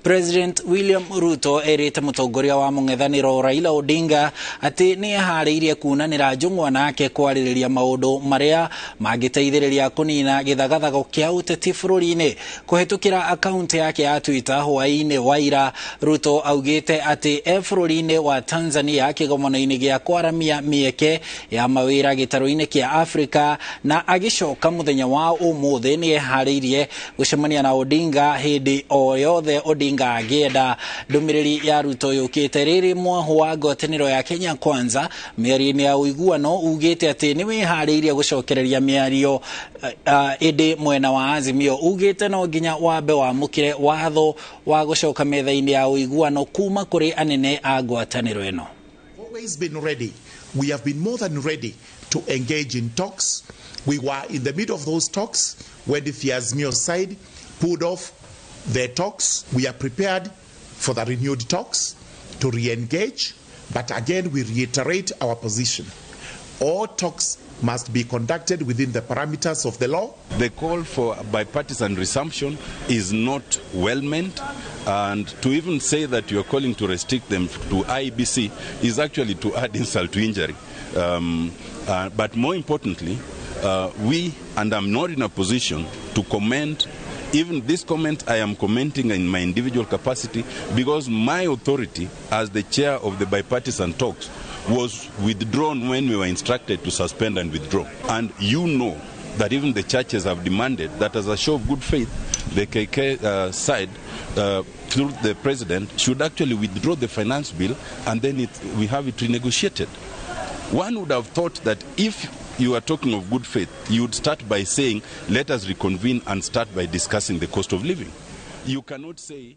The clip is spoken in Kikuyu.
President William Ruto erĩte mũtongoria wa mũng'ethanĩro Raila Odinga atĩ nĩ eharĩirie kunanĩra njũng'wa nake kwarĩrĩria maũndũ marĩa mangĩteithĩrĩria kũnina gĩthagathago kĩa ũteti bũrũri-inĩ. Kũhetũkĩra akaunti yake ya Twitter hwaĩ-inĩ wa ira, Ruto augĩte atĩ e bũrũri-inĩ wa Tanzania kĩgomano-inĩ gĩa kwaramia mĩeke ya mawĩra gĩtarũ-inĩ kĩa Afrika, na agĩcoka mũthenya wa ũmũthĩ nĩ eharĩirie gũcemania na Odinga hĩndĩ o yothe Odinga angĩenda. Ndũmĩrĩri ya Ruto yũkĩte rĩrĩ mwahũ wa ngwatanĩro ya Kenya Kwanza mĩario-inĩ ya ũiguano ugĩte atĩ nĩ wĩharĩirie gũcokereria mĩario, ĩndĩ mwena wa Azimio ugĩte no nginya wambe wamũkĩre watho wa gũcoka metha-inĩ ya ũiguano kuma kũrĩ anene a ngwatanĩro ĩno. Always been ready. We have been more than ready to engage in talks. We were in the middle of those talks when the Azimio side pulled off the talks. We are prepared for the renewed talks to re-engage, but again we reiterate our position. All talks must be conducted within the parameters of the law. The call for bipartisan resumption is not well meant, and to even say that you are calling to restrict them to IEBC is actually to add insult to injury. But more importantly, we, and I'm not in a position to comment. Even this comment I am commenting in my individual capacity because my authority as the chair of the bipartisan talks was withdrawn when we were instructed to suspend and withdraw. And you know that even the churches have demanded that as a show of good faith, the KK side, through the president, should actually withdraw the finance bill and then we have it renegotiated. One would have thought that if you are talking of good faith, you would start by saying, let us reconvene and start by discussing the cost of living. You cannot say...